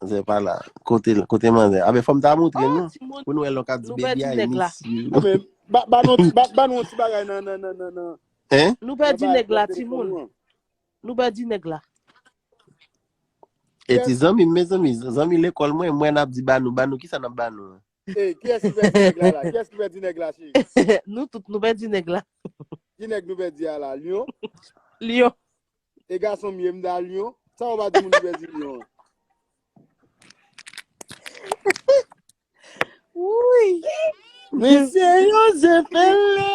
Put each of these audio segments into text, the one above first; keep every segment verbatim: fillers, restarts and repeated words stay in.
Manzè pa la. Kote, kote manzè? Abe, fò m ta montre nou. Pou nou wè lè w ka di baby I miss you. Anben, ba, ba nou, ba, ba nou yon ti bagay nan, nan, nan, nan, nan. Hein? Nou pèdi nèg la, timoun. Nou pèdi nèg la. E ti zanmi, mezanmi, zanmi lekòl mwen, mwen n ap di ba nou, ba nou, kisa n ap ba nou an? Ey, kiyès ki pèdi nèg la la? Kiyès ki pèdi nèg la, cheri? Nou tout, nou pèdi nèg la. Ki nèg nou pèdi a la? Lyon? Lyon. E gason m ye, m da Lyon. Sa w pa di moun ki pèdi Lyon an? Wi. Mesye yo, se fele.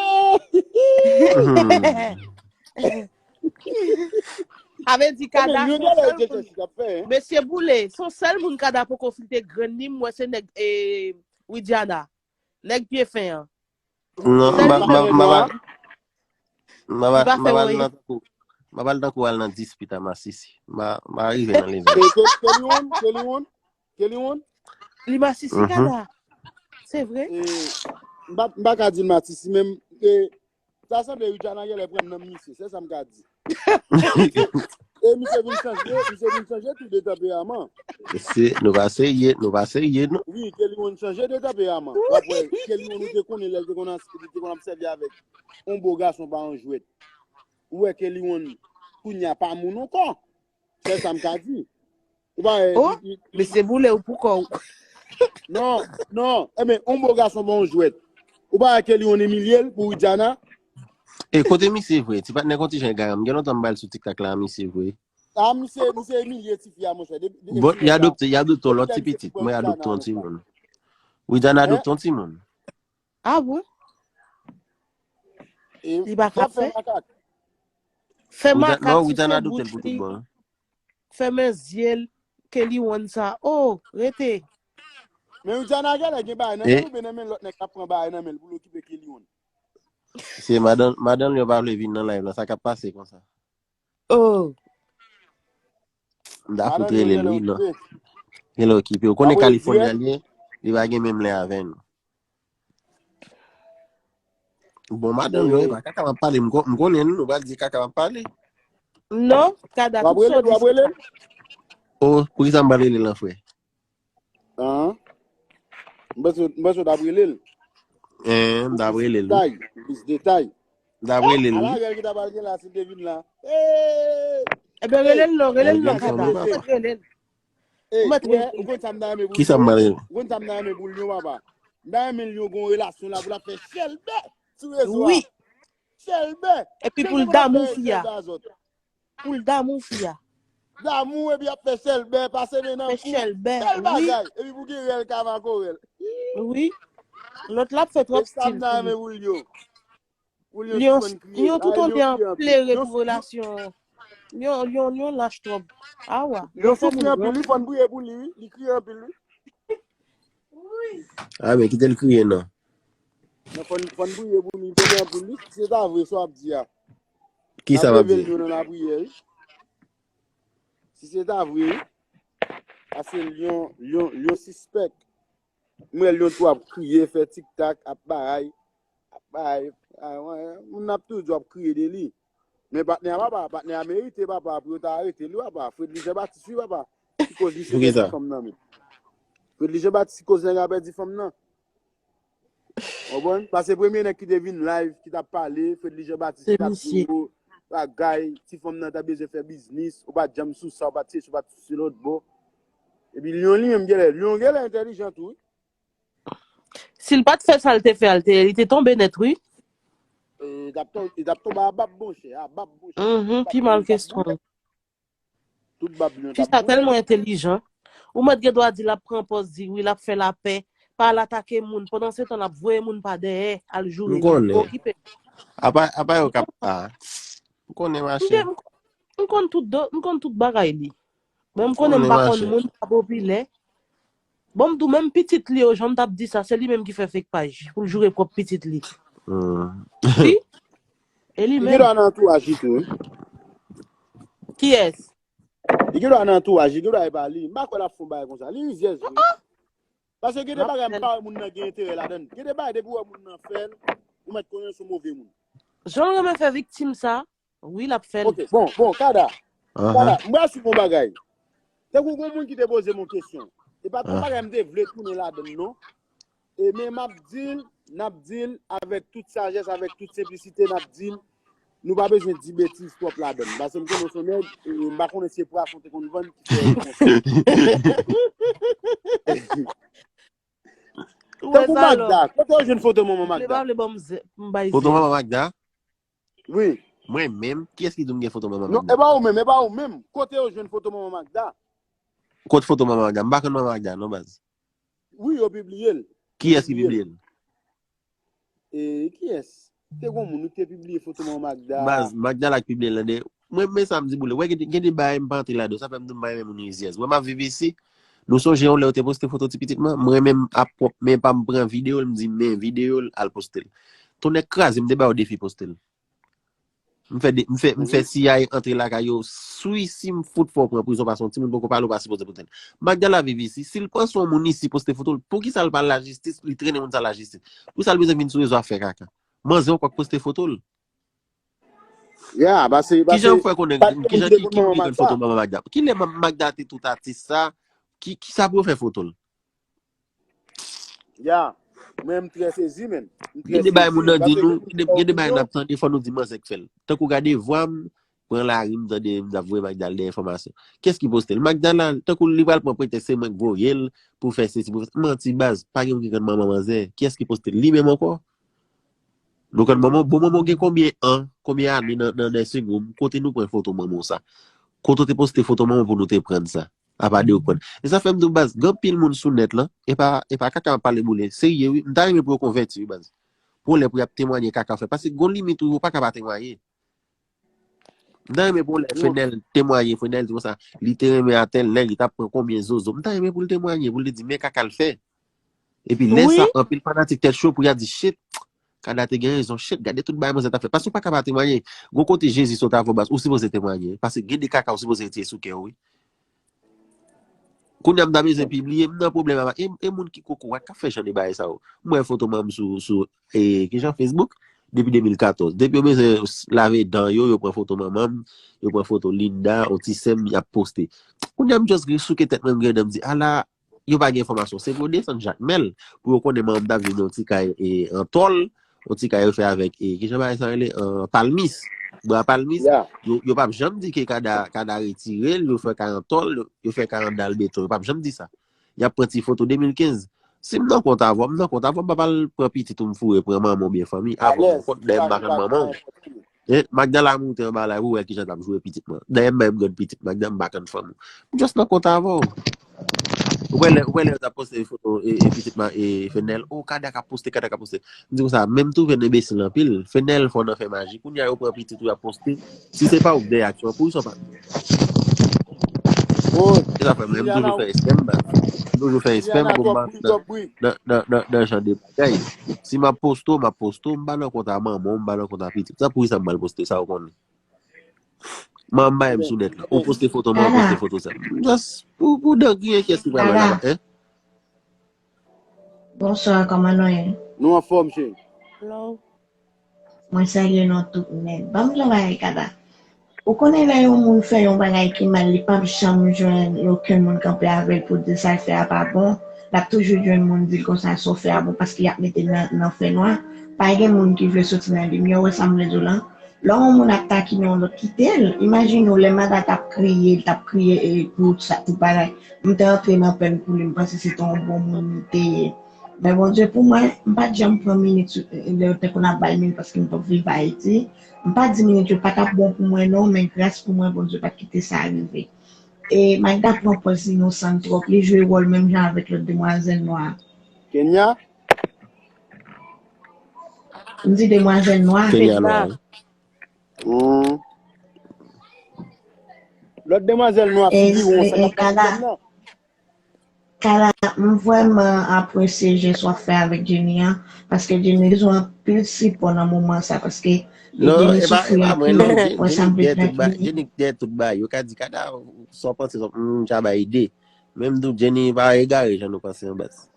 Sa vle di Kada se yon sèl moun. Mesye Boule, se yon sèl moun Kada poko filte grenn li, m wè se nèg, eh, Widiana. Nèg pye fen an. Non, m pa, m pa, m pa, m pa, m pa al nan tankou, m pa al tankou al nan dispit a Masisi. M pa, m pa rive nan level. Ke, ke, Keliwon, Keliwon, Keliwon. Li Masisi Kada. Se vre? E, m pa, m pa ka di l Masisi, men, e, sa sanble Widiana genlè pran nan misye, se sa m ka di. E misye vin chanje, misye vin chanje tou de tanperaman. Se, nou pa serye, nou pa serye, non. Wi, Keliwon chanje de tanperaman. W ap wè, Keliwon ou te konnen lè l te konn, li te konn ap sèvi avèk yon bo gason pa yon jwèt. Ou wè Keliwon, kounye a pa moun ankò. Se sa m ka di. Ou pa wè, oh, li, li, mesye Boule ou pou kò w. Non, non. Enben, yon bo gason pa yon jwèt. Ou pa wè Keliwon imilye l pou Widiana? E kote misye vre? Ti patnè kontijan garan. M gen lontan m pa al sou TikTok la, misye vre. A, misye, misye imilye tifi a, monchè. Depi, depi bon, y adopte, y adopte yon lòt ti pitit. Mwen adopte yon timoun. Widiana adopte yon timoun. Ah bon? Li pa ka fè? Fè makak sou fè bouch li. Fèmen zye l, Keliwon sa. Oh, rete. Men Widiana genlè gen bagay nan men l oubyen nan men lòt nèg k ap pran bagay nan men l pou l okipe Keliwon. Se madan, madan l yo pa vle vin nan live la, sa k ap pase konsa? Oh. M ta fout rele l, wi, non. Genlè okipe. Ou konnen California li ye, li pa gen menm lè avè nou. Bon, madanm yo, e pa kaka m ap pale, m konnen nou, nou pral di kaka m ap pale. Non, Kada, tout sa w di. Oh, poukisa m pral rele l an frè? An? M panse, m panse w t ap rele l. Hein, m t ap rele l, wi. Plis detay, plis detay. M t ap rele l, wi. Ala rèl ki ta pral gen la, si l te vin la. Hey! Ebyen, rele l non, rèl non, Kada. Ou mèt rele l. Ou mèt rele l. Ou konn sa m ta renmen pou l. Kisa m pral rele? Ou konn sa m ta renmen pou l, Lyon, papa. M ta renmen Lyon gon relasyon la pou l ap fè chèlbè sou rezo a. Wi. Chèlbè. Epi pou l damou fi a. Pou l damou fi a. Damou epi ap fè chèlbè, pase men nan kou. Fè chèlbè, wi. Bèl bagay. Epi pou gen rèl ka makorèl. Wi. Lòt la ap fè twòp stil pou li. Lyon, Lyon tout on te an plere pou relasyon. Lyon, Lyon, Lyon lach twòp. Awa. Lyon soufri anpil, wi, fò n priye pou li, wi. Li kriye anpil, wi. A, men kite l kriye, non. Non, fò n, fò n priye pou li, li pete anpil, wi. Si se ta vre, sa w ap di a. Kisa m ap di? N ap leve l nou nan lapriyè, wi. Si se ta vre, wi. Paske Lyon, Lyon, Lyon sispèk. M wè Lyon tou ap kriye, fè tiktak, ap bagay, ap bagay. A, wè, moun ap toujou ap kriye de li. Men patnè a papa, patnè a merite papa, pou yo ta arete li papa. Fredly Jean Baptiste, wi papa. Ki koz misye pèdi fanm nan menm. Fredly Jean Baptiste, ki koz nèg la pèdi fanm nan. Konprann? Paske premye nèg ki te vin live, ki t ap pale, Fredly Jean Baptiste, ki t ap di yo, bagay, ti fanm nan ta bezwen fè biznis, ou pa t janm sou sa, ou pa t sesi, ou pa t sou se lòt bò. Epi Lyon li menm genlè, Lyon genlè entèlijan tou, wi. Si l pa t fè sa l te fè a, l te, li te tonbe nèt, wi. E, li t ap ton-, li t ap tonbe a bab, monchè, a bab, monchè. Mhm, pi mal ke strong. Tout bab li an t ap boule. Fi sa tèlman entèlijan. Ou mèt gen dwa di l ap pran pòz di wi, l ap fè lapè, pa al atake moun. Pandan se tan, l ap voye moun pa dèyè, al joure li. M konnen. Okipe. Apa, apa yo k ap, a. M konnen, machè. M konn tout do, m konn tout bagay li. Bon, m konnen m pa konn moun, pa popilè. Bon, m di w, menm pitit li yo, jan m t ap di sa, se li menm ki fè fake paj pou l joure pwòp pitit li. Hmm. Wi. E li menm. Li gen dwa nan antouraj li tou, wi. Kiyès? Li gen dwa nan antouraj li, gen dwa e pa li. M pa kwè l ap fè yon bagay konsa. Li rizyèz vre. Paske gen de bagay m pa wè moun nan gen enterè ladan l. Gen de bagay depi w wè moun nan fè l, ou mèt konnen se yon move moun. Jan l renmen fè viktim sa, wi, l ap fè l. Ok, bon, bon, Kada. Kada, m pral swiv yon bagay. Tankou gon moun ki te poze m yon kesyon. E pa tout bagay m te vle tounen ladan l non. E men m ap di l, n ap di l avèk tout sajès, avèk tout senplisite, n ap di l, nou pa bezwen di betiz twòp ladan l. Paske m konnen w se yon nèg, e m pa konnen si se pwason te konn vann ki fè l konsa. Tankou Magda, kote yo jwenn foto manman Magda? Foto manman Magda? Wi. Mwen menm, kiyès ki di m gen foto manman Magda? Non, e pa ou menm, e pa ou menm. Kote yo jwenn foto manman Magda? Kote foto manman Magda? M pa konn manman Magda non baz. Wi, yo pibliye l. Kiyès ki pibliye l? E kiyès? Te gon moun ki te pibliye foto manman Magda. Baz, Magda la ki pibliye l nan de. Mwen men sa m di boule. Wè gen de bagay m pa antre ladan. Sa fè m di m pa renmen moun rizyèz. Wè m ap viv isi. Nou sonje yon lè yo te poste foto ti pitit mwen? Mwen menm ap pwòp men pa m pran videyo l, m di men videyo l, al poste l. Tonnè kraze m, m te ba yo defi poste l. M fè, m fè, m fè C I A antre lakay yo, swi si m fout fè w pran prizon paske yon timoun poko pale w pa sipoze pote l. Magda la viv isi, si l pran sou yon moun isi poste foto l, poukisa l pa al lajistis, li trennen moun sa lajistis? Poukisa l bezwen vin sou rezo ap fè kaka? Manzè yon kòk poste foto l. Kijan m fè konnen, kijan ki, ki konn foto manman Magda? Kilè Magda te tout atis sa? Ki, kisa pou yo fè foto l? Ya. Mwen, m trè sezi, menn. Gen de bagay moun nan di nou, gen de bagay n ap tande, fò nou di manzè k fè l. Tankou gade vwa m, pran lari, m tande, m ap voye Magda l de enfòmasyon. Kiyès ki poste l? Magda la, tankou li pral pran pretèks se mwen k voye l pou fè sesi, pou fè sa. Manti baz, pa gen moun ki konn manman manzè. Kiyès ki poste l? Li menm ankò? Nou konn manman, bon manman gen konbyen an, konbyen ane nan, nan, nan Instagram, kote nou pran foto manman w sa? Kote w te poste foto manman w pou nou te pran sa? Apa de ou konn. E sa fè m di w baz, gen anpil moun sou nèt lan, e pa, e pa kaka m ap pale boule, serye wi, m ta renmen pou yo konvèti wi baz. Pou yon lè pou y ap temwaye kaka w fè, paske gon limit wi, ou pa ka pa temwaye. M ta renmen pou yon lè Fenel temwaye, Fenel di konsa, li te renmen a tèl nèg, li t ap pran konbyen zozo, m ta renmen pou l temwaye, pou l te di men kaka l fè. Epi lè sa, anpil fanatik tèt cho pou y a di shit, Kada te gen rezon, shit, gade tout bagay manzè t ap fè. Paske ou pa ka pa temwaye. Gon kote Jezi sot avè w baz, ou sipoze temwaye. Paske gen de kaka ou sipoze retire sou kè w wi. Kounye a m ta bezwen pibliye, m nan pwoblèm avè, e, e moun ki kokorat k ap fè jan de bagay sa yo. M wè foto manman m sou, sou, e, kijan, Facebook, depi de mil katòz. Depi yo bezwen lave dan yo, yo pran foto manman m, yo pran foto Linda, yon ti sè m, y ap poste. Kounye a m just souke tèt mwen, m gade m di, ala, yo pa gen enfòmasyon. Se pou yo desann Jakmèl, pou yo konnen manman m t ap viv nan yon ti kay e, an tòl, yon ti kay yo fè avèk, e, kijan bagay sa rele? An palmis. Bwa palmis. Yo, yo p ap janm di ke Kada, Kada retire l, yo fè kay an tòl, yo, yo fè kay anndan l beton. Yo p ap janm di sa. Y ap pran ti foto de mil kenz. Si m nan kont avè w, m nan kont avè w, m p ap al pran pitit ou m foure pran manman oubyen fanmi. Avè w, m nan kont, dayè m pa konn manman w. E, Magda la moute anba la, ou wè kijan l ap joure pitit mwen. Dayè m menm gad pitit Magda, m pa konn fanmi w. M just nan kont avè w. Ou wè lè, ou wè lè yo t ap poste foto e, e pitit mwen, e Fenel, o Kada k ap poste, Kada k ap poste. M di konsa, men m twouve n enbesil anpil. Fenel fò nan fè maji. Kounye a yo pran pitit ou y ap poste. Si se pa ou k dèyè aksyon an, poukisa w pa. E sa fè mwen, m toujou fè respè m, baz. M toujou fè respè m, bon, m pa nan, nan, nan, nan jan de bagay. Si m ap poste w, m ap poste w, m pa nan kont a manman w, m pa nan kont a pitit. Sa poukisa m pral poste sa, ou konnen. Manman m pa menm sou nèt la. Ou poste foto mwen, ou poste foto sè m. Just pou, pou dan griyen kiyès ki pral wè la, en? Bonswa, kòman nou ye? Nou anfòm, cheri. Hello. Mwen salye nou tout nèt. Ban m di yon bagay, Kada. Ou konnen lè yon moun fè yon bagay ki mal, li p ap janm jwenn okenn moun kanpe avè l pou di sa l fè a pa bon. L ap toujou jwenn moun di l konsa sa w fè a bon paske y ap mete l nan, nan fènwa. Pa gen moun ki vle soti nan limyè, w wè sa m vle di w lan? Lè yon moun ap takinen yon lòt, kite l. Imajine w, lè Magda t ap kriye, l t ap kriye e pou sa, tout bagay. M te antre nan pèn pou li, m panse se te yon bon moun li te ye. Men Bondye pou mwen, m pa t janm pran minit sou, lè yo te konn ap bay minit paske m t ap viv Ayiti. M pa t di minit yo pa t ap bon pou mwen non, men gras pou mwen Bondye pa t kite sa rive. E Magda pran pòz inosan twòp, li jwe wòl menm jan avèk lòt demwazèl nwa. Kenya? M di demwazèl nwa. Kenya nwa. Lòt demwazèl nwa figi won sa k ap pase nan. Kala, m vrèman apresye jès w ap fè avèk Jenny an, paske Jenny bezwen anpil sipò nan moman sa, paske Jenny soufri anpil, wè sa m bezwen fini. Jenny dèyè tout bagay, yo ka di Kada, sa w panse, sa w, m ja bay ide. Men m di w, Jenny pa egare jan nou panse an baz.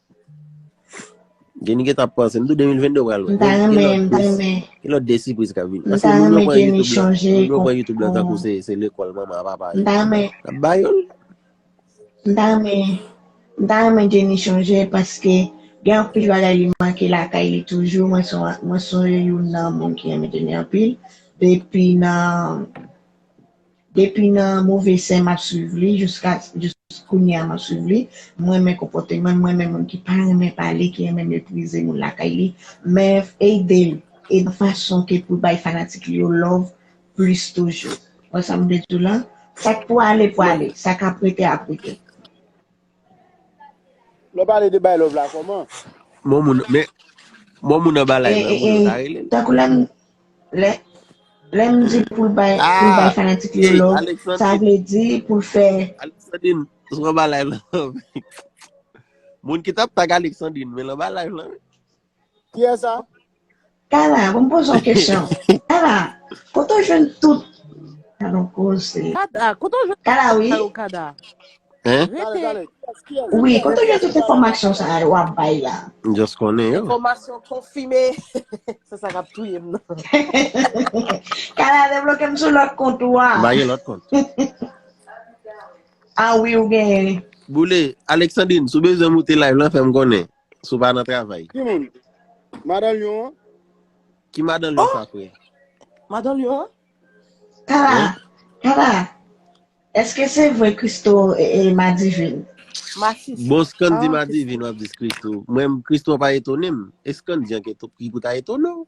Jenny gentan ap panse, m di w de mil venn de pral lwen. M ta renmen, m ta renmen. Gen lòt de sipriz k ap vini. Paske moun yo pran YouTube lan, moun yo pran YouTube lan tankou se, se lekòl manman a papa yo. M ta renmen. N ap ba yo l. ta renmen, m ta renmen Jenny chanje paske gen anpil bagay li manke lakay li toujou. Mwen se yon, mwen se youn nan moun ki renmen Jenny anpil. Depi nan, depi nan move sen m ap swiv li, jiska, jis kounye a m ap swiv li. Mwen renmen konpòteman l, mwen renmen moun ki pa renmen pale, ki renmen meprize moun lakay li. Men ede l, ede l fason ke pou bay fanatik li yo love plis toujou. Wè sa m vle di w la? Sa k pou ale, pou ale. Sa k ap rete, ap rete. Lè w pale de bay love la, kòman? Bon moun, men, bon moun anba live la, moun yo ta rele l. Tankou lè m, lè, lè m di pou l bay, pou l bay fanatik yo love, sa vle di pou l fè. Alexandrine, sou anba live la. Moun ki t ap tag Alexandrine, men l anba live la. Kiyès sa? Kala, bon m poze yon kesyon. Kala, kote w jwenn tout. Alon koze. Kada, kote w jwenn Kala, wi. Sa yo, Kada? Hein? Kale, kale. Kiyès, kiyès? Wi, kote w jwenn tout enfòmasyon sa yo w ap bay la? M just konnen yo. Enfòmasyon konfime. Se sa k ap touye m nan. Kala, debloke m sou lòt kont ou a. M pa gen lòt kont. Ah wi, ou genyen. Boule, Alexandrine, si w bezwen moute live lan, fè m konnen. Si w pa nan travay. Ki moun? Madan Lyon an? Ki madan Lyon sa, frè? Madan Lyon an? Kala, Kala, èske se vre Christo e, e Madivin? Masis. Bon, Scandy Ah, Madivin, w ap di Christo. Mwen, Christo pa etone m. E Scandy an ki eto- ki pou ta etone w?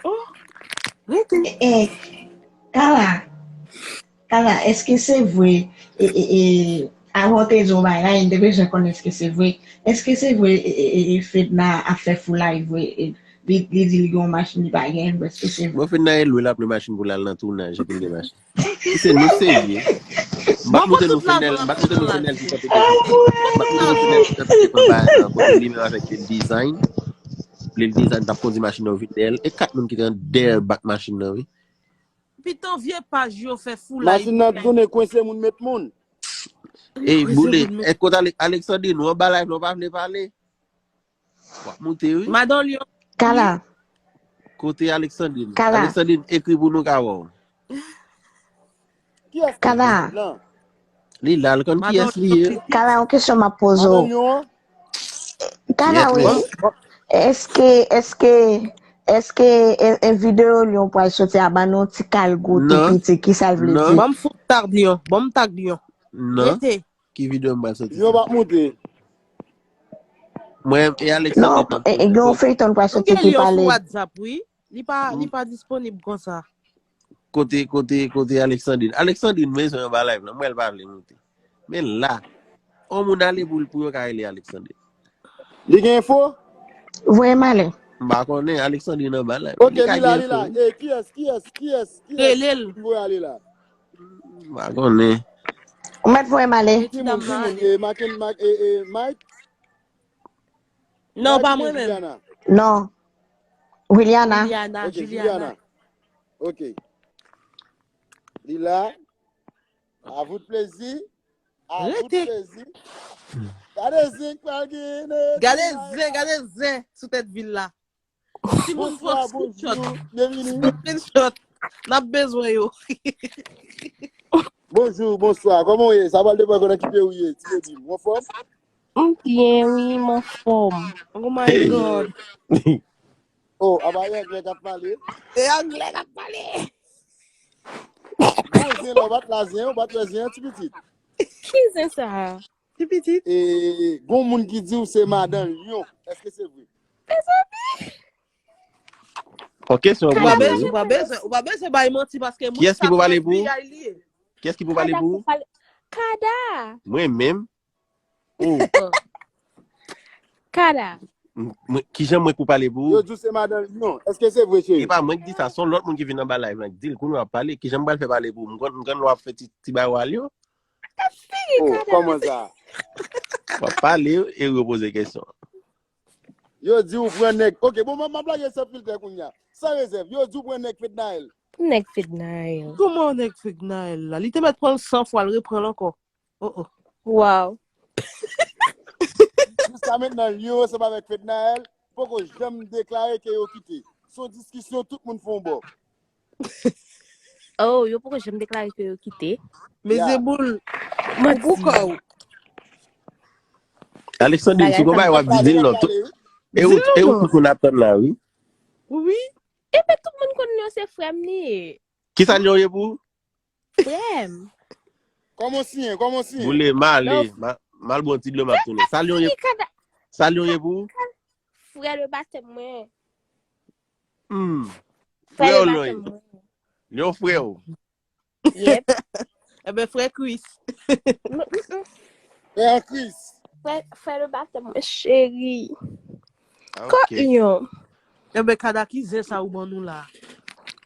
Oh, rete. E, Kala, Kala, èske se vre? E, e, e, avan w te di yon bagay, m te bezwen konnen èske se vre. Èske se vre e, e, e, e Fedna ap fè foulay vre? E, li, li di li gen yon machin li pa gen, èske se vre? Bon, Fedna e lwe l ap lwe machin pou l al nan tounaj, epi l gen machin. Se nou serye. M pa t montre nou Fednel, m pa t montre nou Fednel ki kanpe devan. M pa t montre nou Fednel ki kanpe devan bagay la, kote li menm avèk Lil Design. Lil Design t ap kondi machin nan, Fednel. E kat moun ki te anndan bak machin nan, wi. Piton vye paj yo fè foulay. Machin nan tounen kwense moun met moun. Ey, Boule, e kote Ale- Alexandrine, nou anba live la, w pa vle pale? W ap moute, wi. Madan Lyon. Kala, Kote Alexandrine? Kala. Alexandrine, ekri pou nou ka wè w. Kiyès ki Kala. Lan? Li la, l konn kiyès li ye. Kala, yon kesyon m ap poze Madan w. Lyon an? Kala, Yes, wi. ma'am. Èske, èske, èske e, e videyo Lyon pral soti a ban nou ti kal gwo tou Non. piti, ki sa l vle Non. di? Ban m fout tag Lyon. Ban m tag Lyon. Non. Rete. Ki videyo m pral soti? Yo pa moute. Mwen e Alexandre Non, t ap e, e, gen yon feyton pral M soti gen ki Lyon sou pale. WhatsApp, wi. Li pa, li pa disponib konsa. Kote, kote, kote Alexandrine? Alexandrine bezwen anba live la. Mwen, l pa vle monte. Men la, on moun ale pou, pou yo ka rele Alexandrine. Li gen enfo? Voye m ale. M pa konnen, Alexandrine anba live. Ok, li la, li la. E, kiyès, kiyès, kiyès, kiyès? Rele l. Ki voye ale la? M pa konnen. Ou mèt voye m ale. Ki moun, ki moun? E, Macken, Mac, e, e, Mike? Non, Mike pa ni mwen menm. Juliana? Non. Williana. Juliana, Ok, Juliana. Juliana. Ok. Li la. Avout plezi. Avout Rete. plezi. Gade zen k pral gen. Gade zen, gade zen sou tèt vil la. Si moun fè Bonswa, screenshot, bonjou. Byenvini. screenshot, n ap bezwen yo. Bonjou, bonswa. Kòman w ye? Sa pral depann nan ki peyi w ye, ti bebi m. Ou anfòm? M byen, wi, m anfòm. Oh my God. Oh, apa e anglè k ap pale? E anglè k ap pale. Bon, zen la, w pa t la zen, w pa t wè zen an ti pitit. Ki zen sa a? Ti pitit. E, gon moun ki di w se madan Lyon. Èske se vre? Fò kesyon Ou pa poze, bezwen, wi. ou pa bezwen, ou pa bezwen bay manti paske moun Kiyès ki sa pou pale nan pou ou? F B I li ye. Kiyès ki pou pale Kada pou pou pale. Kada! ou? Ou? Kada! M- mwen- Kijan mwen pou pale pou Yo ou? di w se madan Lyon. Èske se vre, cheri? E pa mwen ki di sa, se yon lòt moun ki vin anba live lan ki di l. Kounye a w ap pale, kijan m pral fè pale pou ou? M konn, m konn lè w ap fè ti, ti bay wa Lyon. Figi Oh, Kada kòman mete. Sa? W ap pale e repoze kesyon. Yo di w pran nèg. Ok, bon, m ap lage san filtè kounye a. San rezèv. Yo di w pran nèg Fednaelle. Nèg Fednaelle. Kòman nèg Fednaelle la? Li te mèt pran l san fwa, l repran l ankò. Oh, oh. Wow. Jiska mentnan, Lyon ansanm avèk Fednaelle poko janm deklare ke yo kite. Se yon diskisyon tout moun fè yon bò. Oh, yo poko janm deklare ke yo kite. Men Ya. Zeboul, Manti. ou pou kò w. Alexandrine, si w konn bagay w ap di, di l non. Tout- E ou, e ou tout moun ap tann la, wi. Wi. Epi tout moun konn yo se frè m li ye. Ki sa Lyon ye pou ou? Frè m. Kòman w siyen? Kòman w siyen? Boule, m ale. Ma- M al bon ti dlo, m ap tounen. Sa Lyon ye, Li kada sa Lyon ye pou ou? Frè de batèm mwen. Hmm. Frè Frè de w Lyon batèm ye. Mwen. Lyon frè w. Yep. Ebyen, frè Chris. M- m- m- Frè an Chris. Frè frè de batèm mwen cheri. Ah, Kò ok. Lyon. Ebyen, kada ki zen sa ou ban nou la?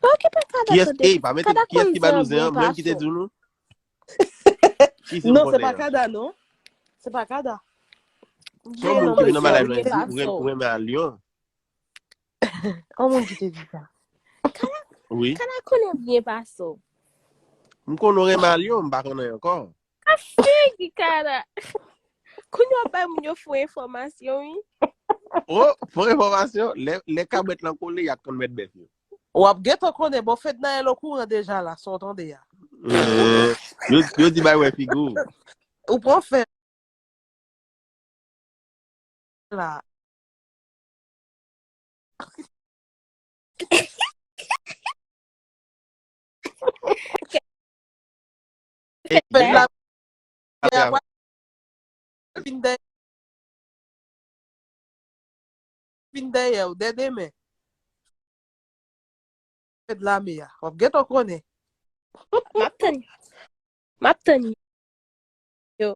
Pa okipe kada Kiyès, tande. Ey, pa mete Kada kiyès konn ki ba nou zen zen an an, byen mwen ki te paso. Di w nou? Ki zen Non, w se pa konnen an? Kada, non. Se pa Kada. Son moun ki vin nan malaj mwen di ou renmen a Lyon. An moun ki te di sa. Wi. Kada konnen byen paso. M konnen w renmen a Lyon, m pa konnen ankò. Figi kada. Kounye a bay moun yo fo enfòmasyon wi. Oh, fo enfòmasyon, lè, lè kabwèt lan kole, y ap konn mèt bèf yo. W ap gentan konnen, bon, Fednaelle okouran deja la, sa w tande a. Eh, yo, yo di bay wè figi w. Ou pran fè la. Fèt la, vin dèyè, vin dèyè w, dè demen. Fèt lame a. W ap gentan konnen. M ap tann. M ap tann. Yo.